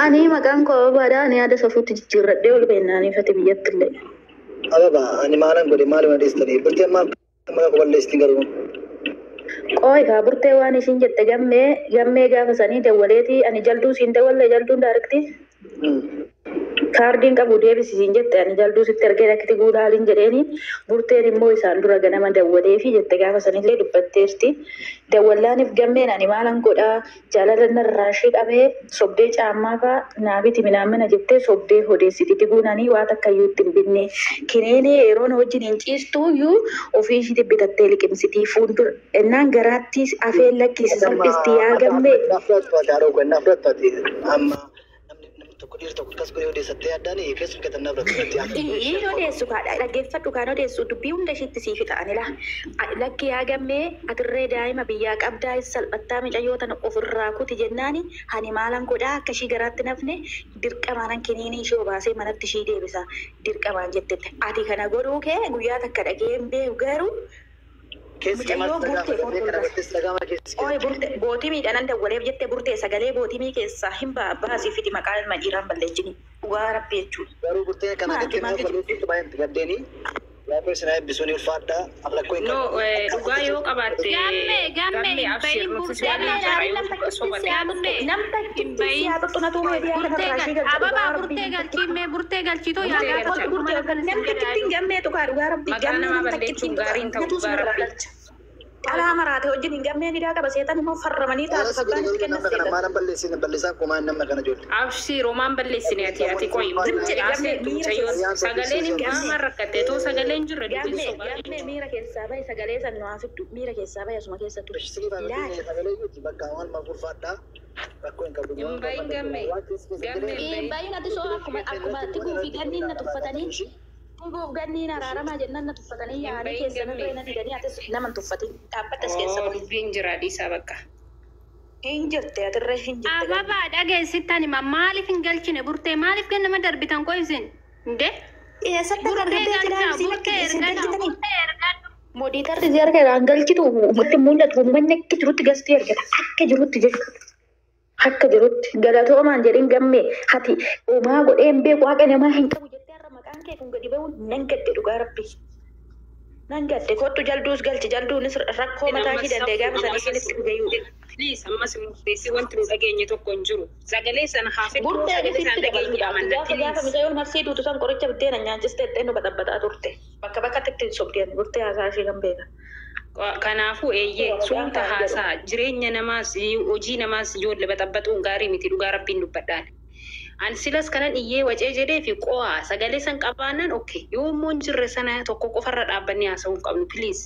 Ani maqaan koo Ababaadha. Ani yaada safuutti jijjiirradhee ol beennaaniifate biyyatti illee. Ababa ani maalan godhe maaluma dhiistanii burtee maal maqaa koo balleessitin garuu. Qooyi kaa burtee waan ishiin jette gammee gammee gaafa sanii dawwaleetii ani jalduu siin dawwalle jalduun daarikti. Kaardiin qabu deebisi siin jette ani jalduu sitti ergee dhakkiti guulaaliin jedheeni burteen immoo isaan dura ganama dawwaleefi jette gaafa sanillee dubbatteerti. Dawwallaaniif gammeen ani maalan godhaa jaalala narraa ishee qabee sobdee caammaa faa naa biti minaamina jettee sobdee odeessiti tiguunanii waa takka iyyuu itti hin binne. Kineenee yeroo na wajjin hin ciistu iyyuu ofii ishiitti bitattee liqimsitii fuuldura ennaan garaatti afeen lakkisi salphisti yaa gammee. Naaf fudhattu ati haadha koo naaf fudhattu ati amma namni namni tokko dhiirri tokko akkas godhee odeessattee addaan keessum keetan naaf fudhattu ati. Inni odeessu kaa dhaggeeffadhu kaan odeessu dubbii hunda ishiitti sii fixa ani laa. Lakki yaa gammee atirree daa'ima biyyaa qabdaa salphattaa micayyoo tana ofirraa kuti jennaani ani maalan godhaa akka ishii garaatti nafne dirqamaanan kiniinii ishee obaasee manatti ishii deebisa dirqamaan jettetti. Ati kana godhuu kee guyyaa takka dhagee hin beeku garuu Keessi kee mucayyoo maaltu dhaga'ama burtee gammee kana fuuldura. gottes dhaga'ama keessi Ooyi kee. burte bootii miidhanan dawwaleef jette burtee sagalee bootimii keessaa hin baasii fidi maqaa ilma dhiiraan balleessini dhugaa rabbi jechuudha. Garuu burtee kana Maal jettee maal nama balleessitu baay'ee itti gaddeeni. Waaqayyo isin haa eebbisu ni ulfaadha. Rakkoo hin No, qabu. dhugaa yoo qabaatte Gamme gamme gammee hin abshir bahin nuti si burtee waliin galchi. jirra yoo soba ta'e. Gamme Nam hin takkitti si bahin. haa xuxxunatu miidiyaa Burtee kanarraa ishee gal galcha dhugaa ababaa rabbii burtee nam galchii takkitti. mee burtee galchiitoo yaa Burtee gaafa galcha. dhuguma Burtee kana nam sin jedhe takkitti yaadu. gammee tuqaa dhugaa rabbii Maqaa gammee namaa nam balleessuun takkitti gaarii hin ta'u tuqaa natu dhugaa sinirraa rabbii. galcha. Dhalaa maraate wajjin hin gammee nidaa qaba seetan immoo farramanii Haala taatu sagalee abbaan itti garuu kennas namna kana seetan. maalan balleessine balleessaan komaan namna kana ijoollee. Abshir homaan balleessine ati ati qoyi Zim jedhe gammee haaseettu miira mucayyoon keessa Ayyaan sagaleen hin gammee maamaan rakkatte too sagaleen jirre dubbiin gammee sobaa gammee jechuudha. miira keessaa bahi sagalee san nu haa fiddu miira keessaa bahi asuma keessa ture. Ishii Ilaali. sagalee yuuti bakka waan maal ulfaadha. Rakkoo hin qabu. Hin bahin gammee Waan keessa keessa gammee jireenya. hin bahin. Baay'een ati soo akkuma akkuma tiguu fi ganniin na tuffatanii tiguu fi ganniin araaramaa jennaan na tuffatanii Hin yaa'anii bahin keessa gammee. narree na didanii atis nama hin tuffatin dhaabbatas keessa Oo buli. dubbiin jira dhiisaa bakka. Hin jirte atirree hin jirte gammee. Ababaa dhageessittan hima maaliif hin galchine burtee maaliif gannama darbitan koo isin inde Eessatti akka burtee argattee galchaa ilaalu isin akka burtee isin ergadhu galchitanii. burtee ergadhu. Moodiitarri si harka irraan galchitu uummatni mul'atu uummanni akka jirutti gastii argata akka jirutti jechuudha. Akka jirutti galatoomaan jedhin gammee hati uumaa godhee hin beeku haqa namaa hin qabu jettee har'a maqaan kee kun gadi ba'uun nan gadde dhugaa rabbi. Nan gadde kottu jalduus galchi jalduunis rakkoo mataa Ammas ishii danda'e safu gaafa sana ammas ishiin itti dhugayuudha. please ammas murteessi wanti nu dhageenye tokko hin jiru. Sagalee sana haa fiddu Burtee sagalee sana isitti dhageenye dabaluudhaaf amanna gaafa gaafa please. mucayyoon marsii duutu san qoricha buddeena nyaachiste ettee nu baxabbataa turte. Bakka bakkatti ittiin sobdeen burtee haasaa ishee kan beeka. Kanaafuu eeyyee suuta Gaafa jedhu. haasaa jireenya namaas hojii namaas ijoollee baxabbaxuun gaarii miti dhugaa rabbiin dubbadhaan. Ani silas kanan iyyee wacee jedhee fi qo'aa sagalee san qabaannan okay yoo immoo hin jirre sana tokko qofarra dhaabbannee haasa'uu hin qabnu please.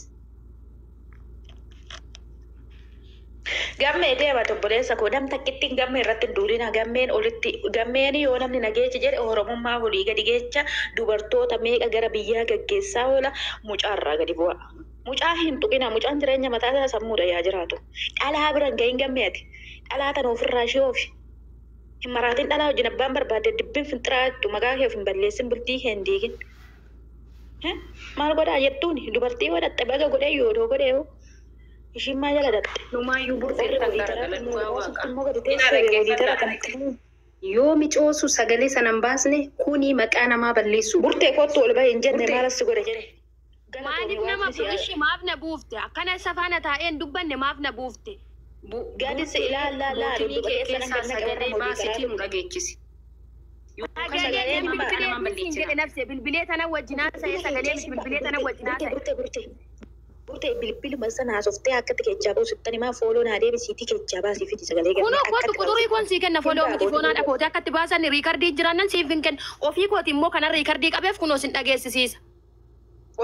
Gammee deema obboleessa koo nam takkittiin gammee irratti hin duulina gammeen olitti gammeen yoo namni nageechi jedhe oromummaa olii gadi geecha dubartoota meeqa gara biyyaa gaggeessaa oola mucaarraa gadi bu'a. Mucaa hin tuqina mucaan jireenya mataa isaa sammuudha yaa jiraatu. Dhalaa bira hin gahin gammee ati. Dhalaa tana ofirraa ishee oofi. Hin maraatin dhalaa wajjin abbaan barbaade dibbiin finxiraa jettu maqaa kee of hin balleessin bultii kee hin diigin. Maal godhaa jettuuni dubartii godhatte baga godhee yoo godhee hoo ishiin maal jala dhatte. Numaayyuu Warri burteettan hojii garagala taraa dhugaa waaqa. immoo gadi Ina teessee hojii taraa dhaggeeffadhaa. kanatti. Yoo micoosu sagalee sana hin baasne kuni maqaa namaa balleessu. Burtee kottu ol bahi hin jenne Burtee. maal as godhe jedhe. Maaliif Galatoomii nama waaqni si haa. ishi maaf na buufte akkana isa faana taa'een dubbanne maaf na buufte. Gadis Burtee ilaal laal laal bootinii dudduuba kee keessa nan keessaa ganna qabarra sagalee hojii taraa baasitii nu dhageechisi. Yoo kan Sagalee Sagaleen maqaa bilbilee namaa siin jedhe balleessina. nafse bilbilee tana wajjin haasa'e sagalee miti bilbilee tana wajjin Burtee haasa'e. burtee burtee burtee bilbiluma sana haasoftee akkatti keechaa ba'u sittan himaa fooloo naa deebisiitii keechaa baasii fidi sagalee gammee Kunoo kootu akkatti quxurii baasii. kun sii kenna Hin foloo miti ba'a foonaa booda dhakoote akkatti baasan riikardii jiraannan siif hin kenna ofii kooti immoo kana riikardii qabeef kunoo sin dhageessisiisa.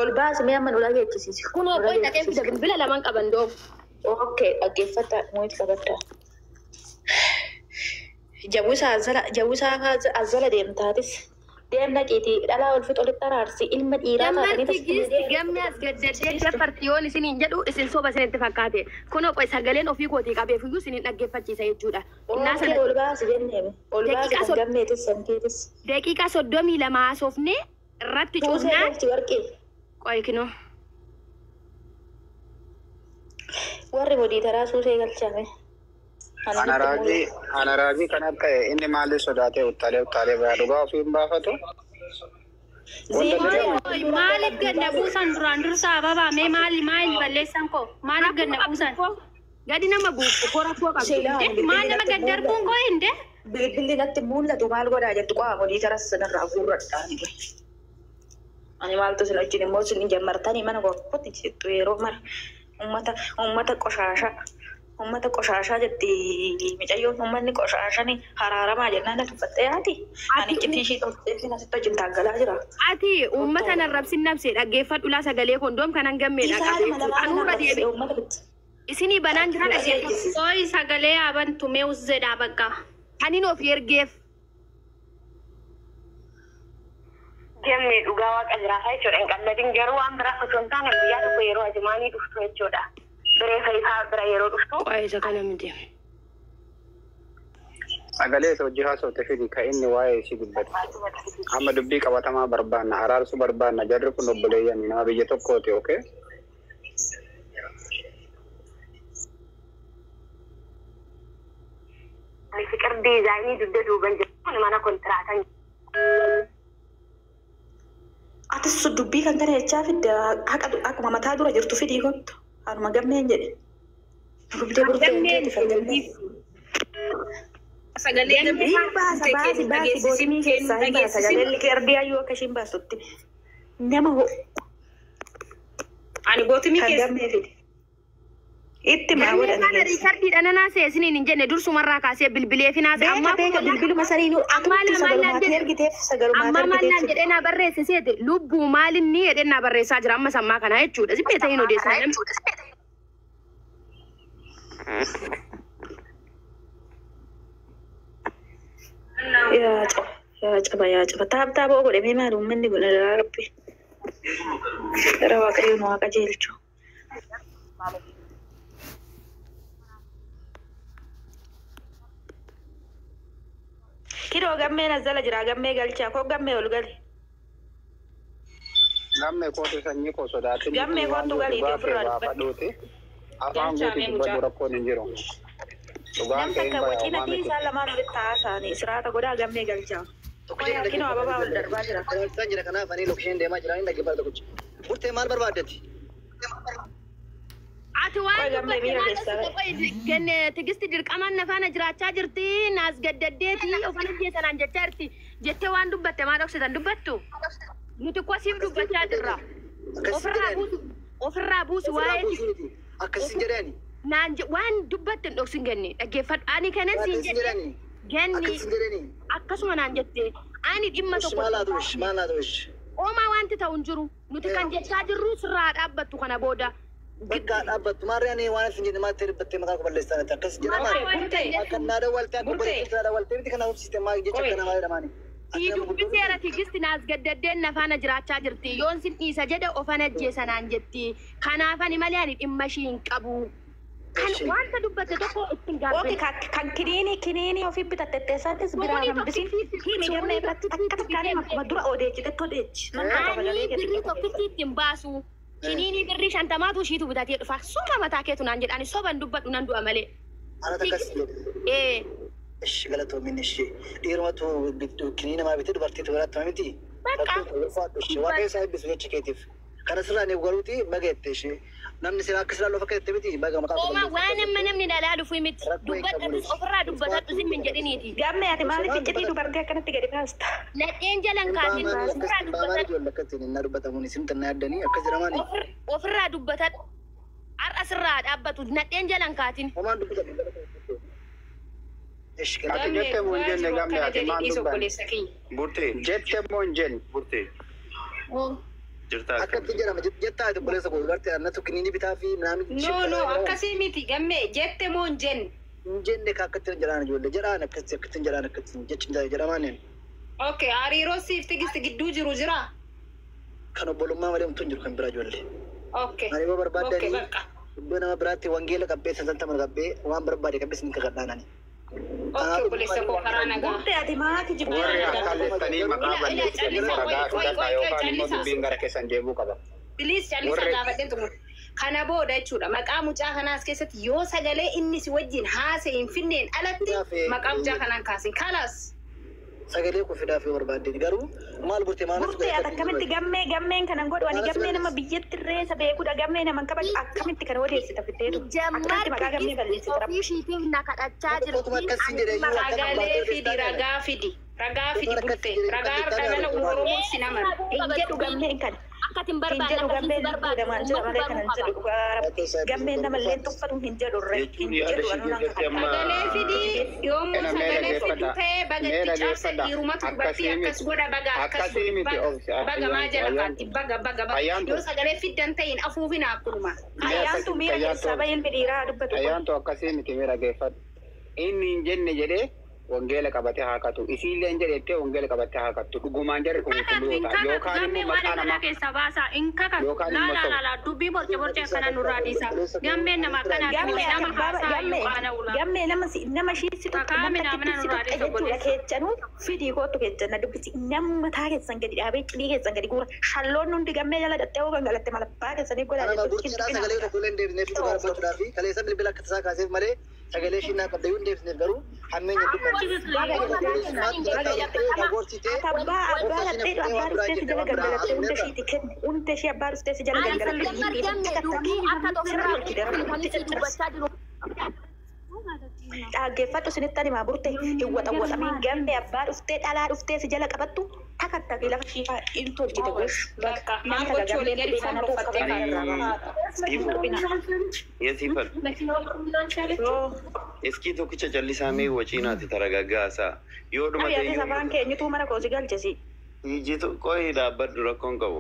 Ol baasi mee amma nu dhageechisiisi. Kunoo Nu qoy dhaqee fida dhageechisiisi. bilbila lamaan qaban doomu. Okay dhaggeeffadhaa moo'it qabadhaa. Jawwisaa azzala deemtaatis. Deem dhaqiitii dhalaa ol fixu olitti araarsi ilma dhiiraa taatanii Gammarti giisti gamme as gaddadee dafarti yoon isiniin jedhu isin soba isinitti fakkaate. Kunoo qoy sagaleen ofii kootii qabeef iyyuu isinin dhaggeeffachiisa jechuudha. Innaa Okay sana ol baasi jenneemi. Ol baasi daqiiqaa kan gammeetis sankeetis. daqiiqaa 32 haasofnee irratti Tuusee cufnaan galchi warqii. qoy kinoo. Warri hojii taraa suusee galchame. Ana raajii kan akka inni maaliif sodaatee uttaalee uttaalee baya dhugaa ofii hin baafatu. Maaliif ganna buusan duraan dursa ababaa mee maali maali balleessan koo maaliif ganna buusan? Gadi nama buufu koo rakkoo qabdu. Maal nama gaddarbuun koo hinde? Bilbilli natti mul'atu maal godhaa jettu qofa olii karas sanarraa guurradhaan. Ani maaltu isin wajjin immoo isin jammartanii mana gorfatti jettu yeroo mara uummata uummata qoshaashaa uummata qoshaashaa jetti micayyoon uummanni qoshaashani haraaramaa jennaan na tuffattee haati. Ani iccitii ishii dhoftee asitti wajjin taaggalaa jira. Ati uummata narrabsin nabsee dhaggeeffadhu laa sagalee kondoom kanan gammeedha Isaanuma lamaan Anuurra arrabsee deebi. uummata bitti. Isinii banaan jira dhaggeeffadhu. Qoy sagalee abantu mee uzzeedhaa bakka. Kanin of ergeef. Gammee dhugaa waaqa jiraataa jechuudha. Hin qalladin garuu waan biraa osoo hin taane guyyaa tokko yeroo ajimaanii dhuftu jechuudha. Biree fayyisaa bira yeroo dhuftu. Qo'ee isa kana miti. Sagalee isa hojii haasofte fidi kan inni waa'ee ishii dubbate. Amma dubbii qabatamaa barbaanna araarsuu barbaanna jarri kun obboleeyyan nama biyya tokkooti okee. Fiqir diizaayinii dugda duuban jiru mana kontiraatan. Atis dubbii kan kana jechaa fidde haqa akkuma mataa dura jirtu fidii kottu. Anuma gammeen jedhe. Gubdee gurgurtee Gammeen keeti fayyadamee. Sagalee Hin baasa baasi baasi bootimii keessaa hin baasa sagalee liqeerdii hayyuu akka ishiin baastutti. Nama ho Ani gootimii kan keessa. gammee fide. Itti maa Gammee godhan kana geessu. riikardiidha nanaa see isiniin hin jenne dursumarraa kaasee bilbilee finaase Beeka ammaa beeka kun bilbiluma saniinuu ammaa atumti lamaan naan sagalumaatee jedhe ergiteef sagalumaatee ammaa maal naan ergiteef. jedhee naa barreesse seete lubbuu maalinni jedhee naa barreessaa jira amma sammaa kana jechuudha. Sibbee ta'in odeessaa namni. Yaa caba yaa caba yaa caba taab taaboo godhe mee maal uummanni kun irraa rabbi. Gara waaqayyoon waaqa jeelchu. Kiroo gammeen as jala jira gammee galchaa koo gammee ol gali. Gammee kootu sanyii koo sodaatin Gammee waan kootu galiiti dhugaa kee ofirraa dubbadhu. baafadhuuti. Afaan Galchaa guutuu mee dubbadhu mucaa. rakkoon hin jiru. Dhugaan Nam kee hin takka baya wacina homaa fi miti. isaan lamaan walitti haasa'anii siraata godhaa gammee galchaa. Kinoo ababaa ol darbaa jira. Isaan jira kanaaf ani lookisheen deemaa jira inni dhaggeeffata tokkicha. Murtee maal barbaaddati? Ati waan Qoy gammee dubbatte miira maal keessaa dhoksu qoy kenne tigisti dirqamaan nafaana jiraachaa jirti naas gaddaddeeti ofan ajjeesanaan jechaa jirti jettee waan dubbatte maa dhoksitan dubbattu nuti kosiif dubbachaa jirra. Akkasiin Ofirraa jedhani. buusu ofirraa buusu Ofirraa waa'ee buusuu miti. Akkasiin jedhani. naan waan dubbatte hin dhoksin genne dhaggeeffadhu ani kanan siin Akkasiin jedhe jedhani. genni Akkasiin jedhani. akkasuma naan jette ani dhimma Ish tokko maal haa ta'u ish maal haa ta'u ish. Oomaa wanti ta'u hin jiru nuti kan jechaa jirru sirraa dhaabbattu kana booda. Bakka dhaabbattu maarree ani waan isin jedhe maal ta'e dubbattee maqaa koo balleessan akkas jedhama. Burtee. Akka naa dawwaltee akka Burtee. obboleettii naa dawwaltee miti kana hubsiiste maal jecha Qoy. akkana maal jedhamaani. Sii dubbiseera tigisti naas gaddaddeen nafaana jiraachaa jirti. Yoon sin dhiisa jedhe ofan ajjeesa naan jetti. Kanaaf ani malee ani dhimma ishii hin qabu. Kan Ishee. wanta dubbatte tokko ittiin Oke gaabbate. kan kiniini kiniini ofii bitatte teessaatis biraa Sumuunii hambisiin tokkittii himi gammee biratti takka takkaan hima akkuma dura odeechitetti odeechi. Namni tokko Ani sagalee gadi birrii qabu. tokkitti ittiin baasu. Kiniinii birrii 50tu ishiitu bitatee dhufa. Suma mataa keetu naan jedha. Ani soban dubbadhu nan du'a malee. Anatu akkas jedhe. Ee Ish galatoomin ishi dhiirumatu kinii namaa bitee dubartiitu biraatti miti. Bakka. Ulfaadhu ishi waaqayyo isaa eebbisu jecha keetiif. Kana sirraa ni galuuti baga jette ishi. Namni sirraa akka sirraa loofa akka jette miti baga maqaa koo Oomaa waan amma namni dhalaa dhufu miti. Rakkoo hin qabu. Dubbadhatus ofirraa dubbadhatu sin hin jedhiniiti. Gammee ati maaliif iccitii dubartii akkanatti gadi baasta? Nadheen jalan kaasin ofirraa dubbatan. Ijoollee akkasiin hin dubbatamuun isin tanna yaaddanii akkas jedhamaani. Ofirraa dubbatan har'a sirraa dhaabbatu nadheen jalan kaatin. Homaan dubbatan. Ishi Ati jette moo hin jenne gammee ati maal Dhiisa dubbanne? obboleessa keenya. Burtee, Jette moo hin jenne? burtee, jirtaa Akkatti jedhama jettaa ati obboleessa koo dubartii annatu kiniini bitaa fi naamni No no akkasii miti gammee jette moo hin jenne. hin jenne ka akkatti jedhaan ijoollee jedhaan akkatti akkatti jedhaan akkatti jechi jedhamaan Okay hariiroo siif tigisti gidduu jiru jira. kan obbolummaa malee homtuu hin jiru kan biraa ijoollee. Okay. Ani yoo Okay barbaaddanii bakka. iddoo nama biraatti wangeela qabbee sansantaman qabbee waan barbaade qabbee sin kakadhaanani. Okay obboleessa koo karaa nagaa. Burtee ati maaki jibbaa Warri akka lettanii maqaa balleessitan immoo ragaa fudhadhaa yookaan immoo dubbiin gara keessan deebi'uu qaba. Please callisa Warri- gaafadheen xumura. Kana booda jechuudha maqaa mucaa kanaas keessatti yoo sagalee inni si wajjin haasa'e hin finneen alatti maqaa mucaa kanaan kaasin. Kalaas. Sagalee kun fidaaf yoo barbaadde garuu maal burte maal Burtee ati akkamitti gammee gammeen kanan godhu ani gammee nama biyyatti reessa beekudha gammee nama kabaju akkamitti kana odeessita fitteetu akkamitti maqaa gammee balleessita rabbi. Ofii ishiitiif na kadhachaa jirti. Sagalee fidi ragaa fidi ragaa fidi burte ragaa dhala Oromoo si nama. Hin jedhu gammeen kana. Akka hin Hin barbaanne jedhu akka gammeen hin lubbuudha maal jedha malee kanan jedhu dhugaa rabbi. Gammeen namallee tuffatu hin jedhu irra hin Jechuun yaada jedhu ishii anu nan keessatti amma Sagalee fidi yoommoo Kana mee sagalee fiddu dhaggeeffadha. ta'ee baga Mee itti cabse dhaggeeffadha. dhiirumatu dubartii Akkasii akkas miti. godha baga akkas Akkasii godhi miti baga obsi. baga maa Ayyaantu jala ayyaantu. kaatti baga baga baga Ayyaantu. yoo sagalee fiddan ta'in afuufin akkunuma. Mee Ayyaantu akkasii miti miira ayyaantu keessaa obsi. bahee ilmi dhiiraa dubbatu kun. Ayyaantu akkasii miti mee dhaggeeffadhu. Inni hin jenne jedhee wangeela qabatee haa katu. Isiillee hin jedhettee wangeela qabatee haa kattu. Dhugumaan jarri kun Kakatu hin qulqulloota. kakatu Yookaan gammee immoo waan maqaa akkanaa namaa keessaa baasaa hin kakatu yookaan laa immoo laa soba. laa laa dubbii borce borce akkana nurraa dhiisa gammeen nama akkanaati Gammee nama ati abbaa haasaa gammee yookaan ula gammee nama si nama ishii si tuqxe kakaa nama minaamina takkitti si nurraa tuqxe dhiisa jechuudha obboleessa. keechanuu fidii kootu keechan na dubbisi nama mataa keessan gadi dhaabee cilii keessan gadi guura shalloon hundi gammee jala dhattee hoo gangalatte malabbaa keessanii godhaa Kana jechuudha hin burteedhaa tuqinaa. sagalee tokko illee hin deebisneef dhugaa dubbachuudhaaf kaleessa bilbila akka tasaa kaaseef malee sagalee ishii naa qabda yoo hin deebisneef garuu hammeenya dubbatti. Ati abbaa abbaa dhattee abbaa dhuftee si jala gangalatte hunda ishiiti kenni hunda ishii abbaa dhuftee si jala Ani gangalatte sijammar gamme dubbii akka sirra ofirraa tolchite rabbi kan itti isii caccabsi. dubbachaa jiru. Dhaggeeffadhu isinitti ani maa burte hin waxawwaxamiin gammee abbaa dhuftee dhalaa dhuftee si jala qabattu takattaa fi lafa ishii hin tolchite gosh Bakka maal nama gochuu olii gammeen gadi dhibee foon kanatu roffattee qabata irraa Ani ba'a. Siifo. Yesiifal. Iskii tokkicha callisaa mee waciinaati taragaggaasaa. Yoo Abi dhumate ati iyyuu afaan keenyituu mana koo si galchisi. Ijji qo'ee dhaabbadhu rakkoon qabu.